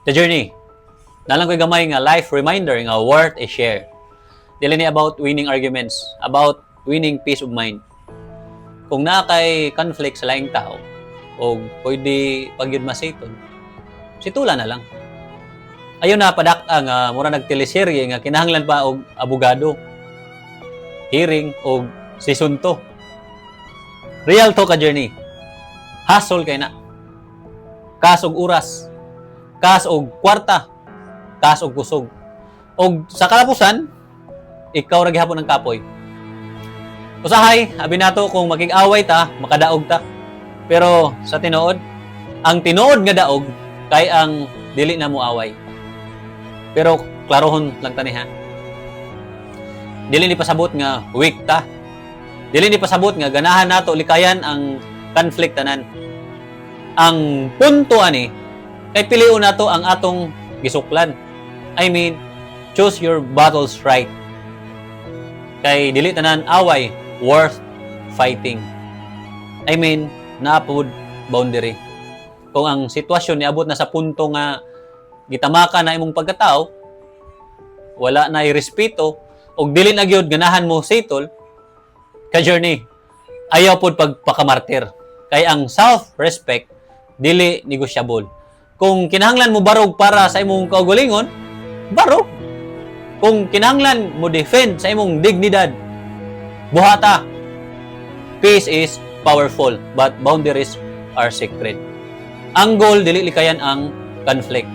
Ka journey. Naa lang ko'y gamay nga life reminder nga worth a share. Dili ni about winning arguments, about winning peace of mind. Kung naa kay conflict sa laing tao o pwede pa gyud masettle, settle-a na lang. Ayaw na padak ang mura nagteleserye nga kinahanglan pa og abogado, hearing og season 2. Real talk, ka journey. Hassle kay na. Kas og oras, kas og kwarta, kas og kusog. Og sa kalapusan, ikaw ra gihapon ang kapoy. Usahay, abi nato kung makig-away ta, makadaog ta. Pero sa tinuod, ang tinuod nga daog kay ang dili na mo away. Pero klarohon lang tani ha. Dili ni pasabot nga weak ta. Dili ni pasabot nga ganahan nato likayan ang conflict tanan. Ang punto ani kay pilion nato ang atong gisuklan. I mean, choose your battles right. Kay dili tanan away worth fighting. I mean, naa pod boundary. Kung ang sitwasyon niabot na sa punto nga gitamaka na imong pagkatao, wala na respeto, og dili na gyud ganahan mo settle, ka journey, ayaw pod pagpakamartir. Kay ang self-respect dili negotiable. Kung kinahanglan mo barog para sa imong kaugalingon, barog. Kung kinahanglan mo defend sa imong dignidad, buhata. Peace is powerful, but boundaries are sacred. Ang goal, dili likayan ang conflict.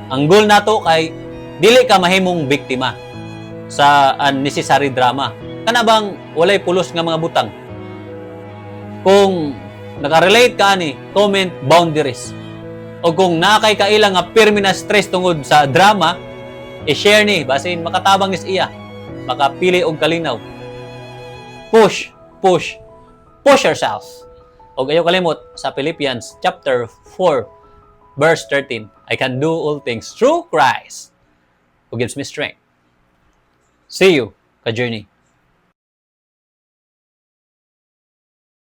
Ang goal nato kay dili ka mahimong biktima sa unnecessary drama. Kana bang walay pulos nga mga butang. Kung nakarelate ka ani, comment "boundaries". O kung naa kay kaila nga pirmi na stress tungod sa drama, i-share ni basin makatabang ni iya, makapili og kalinaw. Push, push, push yourself. Og ayaw kalimot sa Philippians chapter 4 verse 13, "I can do all things through Christ who gives me strength." See you, ka journey.